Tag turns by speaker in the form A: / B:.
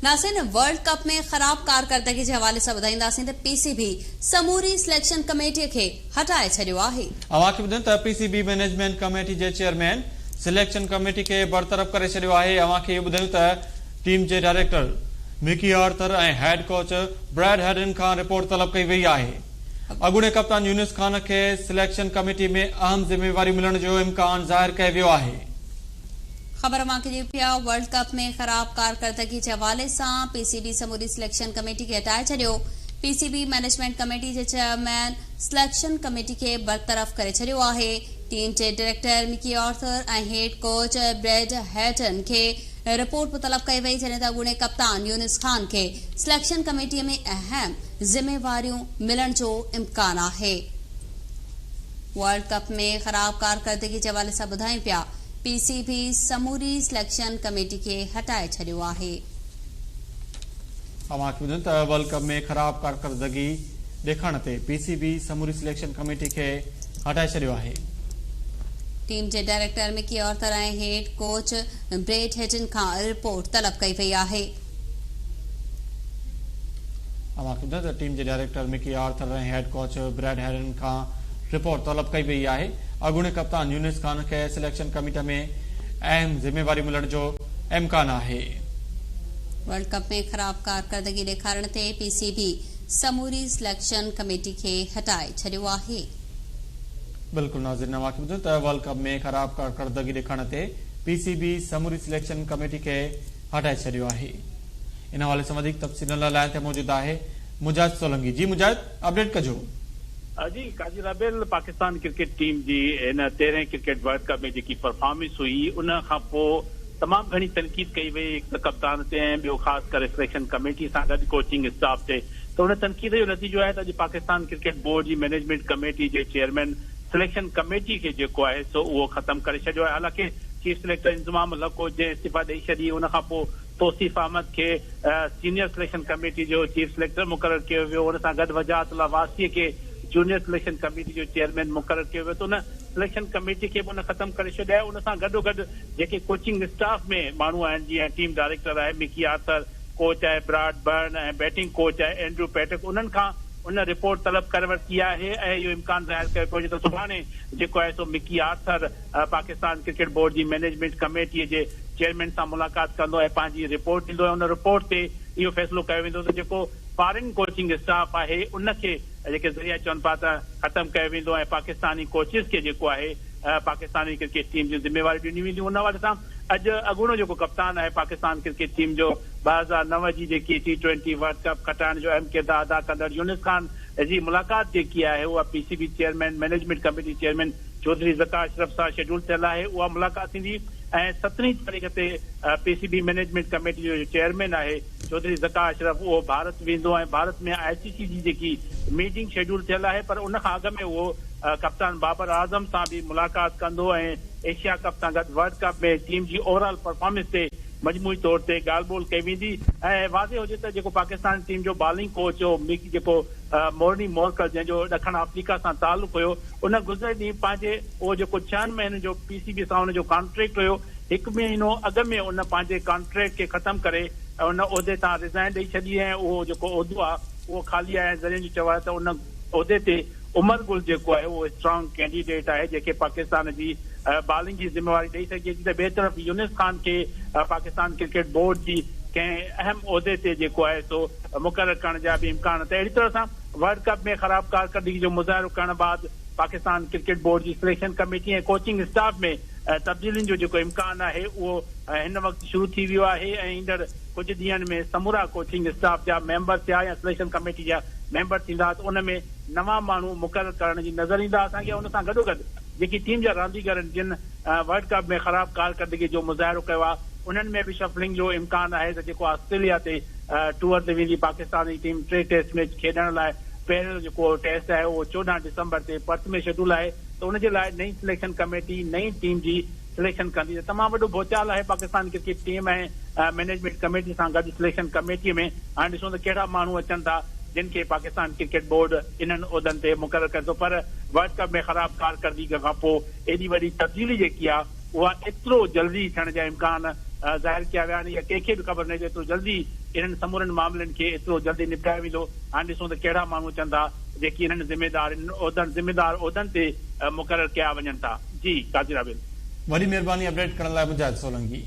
A: ناظرين world cup ۾ خراب ڪارڪردگي جي حوالي سان ٻڌائينداسين ته پي سي بي سموري سليڪشن ڪميٽي کي هٽائي ڇڏيو آهي.
B: اوهان کي ٻڌايون ته P C B management committee جي چيئرمين سليڪشن ڪميٽي کي برطرف ڪري ڇڏيو آهي. اوهان کي اهو ٻڌايون ته ٽيم جي director Mickey Arthur ۽ head coach Brad Haddin کان رپورٽ طلب ڪئي وئي آهي. اڳوڻي ڪپتان يونس خان کي سليڪشن ڪميٽي ۾ اهم ذميواريون ملڻ جو امڪان ظاهر ڪيو ويو آهي.
A: خبر اوهان کي ڏيون پيا ورلڊ ڪپ ۾ خراب ڪارڪردگي جي حوالي سان پي سي بي سموري سليڪشن ڪميٽي کي هٽائي ڇڏيو. P C B management committee جي چيئرمين سليڪشن ڪميٽي کي برطرف ڪري ڇڏيو آهي. ٽيم جي director Mickey Arthur ۽ head coach Brad Haddin کي رپورٽ به طلب ڪئي وئي جڏهن ته اڳوڻي ڪپتان يونس خان کي سليڪشن ڪميٽي ۾ اهم ذميواريون ملڻ جو امڪان آهي. ورلڊ ڪپ ۾ خراب ڪارڪردگي جي حوالي سان ٻڌايون پيا پي سي بي سموري سليڪشن ڪميٽي کي هٽائي ڇڏيو آهي.
B: اوهان کي ٻڌايون ته ورلڊ ڪپ ۾ خراب ڪارڪردگي ڏيکارڻ تي پي سي بي سموري سليڪشن ڪميٽي کي هٽائي ڇڏيو آهي.
A: ٽيم جي director Mickey Arthur ۽ head coach Brad Haddin کان رپورٽ طلب ڪئي وئي آهي.
B: اوهان کي ٻڌايون ته ٽيم جي director Mickey Arthur ۽ head coach Brad Haddin کان رپورٽ طلب ڪئي وئي آهي. اڳوڻي ڪپتان يونس خان کي سليڪشن ڪميٽي ۾ اهم ذميواري ملڻ جو امڪان آهي.
A: ورلڊ ڪپ ۾ خراب ڪارڪردگي ڏيکارڻ تي پي سي بي سموري سليڪشن ڪميٽي کي هٽائي ڇڏيو آهي.
B: بلڪل ناظرين اوهان کي ٻڌايون ته ورلڊ ڪپ ۾ خراب ڪارڪردگي ڏيکارڻ تي پي سي بي سموري سليڪشن ڪميٽي کي هٽائي ڇڏيو آهي. ان حوالي سان وڌيڪ تفصيلن لاء لائين تي موجود آهي مجاهد سولنگي جي مجاهد اپڊيٽ ڪجو.
C: جي قاضي رابيل پاڪستان ڪرڪيٽ ٽيم جي هن تيرهين ڪرڪيٽ ورلڊ ڪپ ۾ جيڪي پرفارمنس هئي ان کان پوء تمام گهڻي تنقيد ڪئي وئي هڪ ته ڪپتان تي ۽ ٻيو خاص ڪري سليڪشن ڪميٽي سان گڏ ڪوچنگ اسٽاف تي ته ان تنقيد جو نتيجو آهي ته اڄ پاڪستان ڪرڪيٽ بورڊ جي مئنيجمينٽ ڪميٽي جي چيئرمين سليڪشن ڪميٽي کي جيڪو آهي سو اهو ختم ڪري ڇڏيو آهي حالانڪه چيف سليڪٽر انضمام الحق هو جنهن استعيفا ڏئي ڇڏي ان کان پوء توصيف احمد کي سينيئر سليڪشن ڪميٽي جو چيف سليڪٽر مقرر ڪيو ويو، ان سان گڏ وجاهت الله واسيء کي جونيئر سليڪشن ڪميٽي جو چيئرمين مقرر ڪيو ويو ته ان سليڪشن ڪميٽي کي به ان ختم ڪري ڇڏيو آهي، ان سان گڏوگڏ جيڪي ڪوچنگ اسٽاف ۾ ماڻهو آهن جيئن ٽيم ڊائريڪٽر آهي مڪي آرٿر، ڪوچ آهي براڊ برن ۽ بيٽنگ ڪوچ آهي اينڊريو پيٽڪ انهن کان ان رپورٽ طلب ڪري ورتي آهي ۽ اهو امڪان ظاهر ڪيو پيو وڃي ته سڀاڻي جيڪو آهي سو Mickey Arthur Pakistan cricket board جي مئنيجمينٽ ڪميٽي جي چيئرمين سان ملاقات ڪندو ۽ پنهنجي رپورٽ ڏيندو ۽ ان رپورٽ تي اهو فيصلو ڪيو ويندو ته جيڪو فارين ڪوچنگ اسٽاف آهي ان کي جيڪي ذريعا چون پيا ته ختم ڪيو ويندو ۽ پاڪستاني ڪوچز کي جيڪو آهي پاڪستاني ڪرڪيٽ ٽيم جون ذميواريون ڏنيون وينديون ان حوالي سان اڄ اڳوڻو جيڪو ڪپتان آهي پاڪستان ڪرڪيٽ ٽيم جو 2009 جي جيڪي ٽي ٽوئنٽي ورلڊ ڪپ کٽائڻ جو اهم ڪردار ادا ڪندڙ يونس خان جي ملاقات جيڪي آهي اها P C B chairman management committee chairman Chaudhry Zaka Ashraf سان شيڊول ٿيل آهي اها ملاقات ٿيندي ۽ سترهين تاريخ تي P C B management committee جو چيئرمين آهي چوڌري ذڪا اشرف اهو ڀارت ويندو ۽ ڀارت ۾ آء سي سي جي جيڪي ميٽنگ شيڊول ٿيل آهي پر ان کان اڳ ۾ اهو ڪپتان بابر اعظم سان به ملاقات ڪندو ۽ ايشيا ڪپ سان گڏ ورلڊ ڪپ ۾ ٽيم جي اوور آل پرفارمنس تي مجموعي طور تي ڳالهه ٻولهه ڪئي ويندي ۽ واضح هجي ته جيڪو پاڪستان ٽيم جو بالنگ ڪوچ هو مڪ جيڪو مورني مورڪل جنهن جو ڏکڻ آفريڪا سان تعلق هيو ان گذريل ڏينهن پنهنجي اهو جيڪو ڇهن مهينن جو پي سي بي سان ان جو ڪانٽريڪٽ هيو هڪ مهينو اڳ ۾ ان پنهنجي ڪانٽريڪٽ کي ختم ڪري ان عهدي تان ريزائن ڏئي ڇڏي ۽ اهو جيڪو عهدو آهي اهو خالي آهي ۽ ذريعن جو چوڻ آهي ته ان عهدي تي عمر گل جيڪو آهي اهو اسٽرانگ ڪينڊيڊيٽ آهي جنهن کي پاڪستان جي بالنگ جي ذميواري ڏئي سگهجي ٿي ته ٻئي طرف يونس خان کي پاڪستان ڪرڪيٽ بورڊ جي ڪنهن اهم عهدي تي جيڪو آهي سو مقرر ڪرڻ جا به امڪان ته اهڙي طرح سان ورلڊ ڪپ ۾ خراب ڪارڪردگي جو مظاهرو ڪرڻ بعد پاڪستان ڪرڪيٽ بورڊ جي سليڪشن ڪميٽي ۽ ڪوچنگ اسٽاف ۾ تبديلين جو جيڪو امڪان آهي اهو هن وقت شروع ٿي ويو آهي ۽ ايندڙ ڪجهه ڏينهن ۾ سمورا ڪوچنگ اسٽاف جا ميمبر ٿيا يا سليڪشن ڪميٽي جا ميمبر ٿيندا ته ان ۾ نوان ماڻهو مقرر ڪرڻ جي نظر ايندا اسان کي ان سان گڏوگڏ جيڪي ٽيم جا رانديگر آهن جن ورلڊ ڪپ ۾ خراب ڪارڪردگي جو مظاهرو ڪيو آهي انهن ۾ به شفلنگ جو امڪان آهي ته جيڪو آسٽريليا تي ٽوئر تي ويندي پاڪستان جي ٽيم ٽي ٽيسٽ ميچ کيڏڻ لاء پهريون جيڪو ٽيسٽ آهي اهو 14 ڊسمبر تي پرٿ ۾ شيڊول آهي ته ان جي لاء نئين سليڪشن ڪميٽي نئين ٽيم جي سليڪشن ڪندي ته تمام وڏو ڀوچال آهي Pakistan cricket team ۽ management committee سان گڏ سليڪشن ڪميٽي ۾ هاڻي ڏسون ته ڪهڙا ماڻهو اچن ٿا جن کي پاڪستان ڪرڪيٽ بورڊ انهن عهدن تي مقرر ڪري ٿو پر ورلڊ ڪپ ۾ خراب ڪارڪردگي کان پوء ايڏي وڏي تبديلي جيڪي آهي اها ايترو جلدي ٿيڻ جا امڪان ظاهر ڪيا ويا آهن يا ڪنهن کي به خبر ناهي ته ايترو جلدي انهن سمورن معاملن کي ايترو جلدي نپٽايو ويندو. هاڻي ڏسون ته ڪهڙا ماڻهو اچن ٿا جيڪي انهن ذميدار انهن عهدن ذميدار عهدن تي مقرر ڪيا وڃن ٿا. جي قاضي رابيل.
B: وڏي مهرباني اپڊيٽ ڪرڻ لاء مجاهد سولنگي.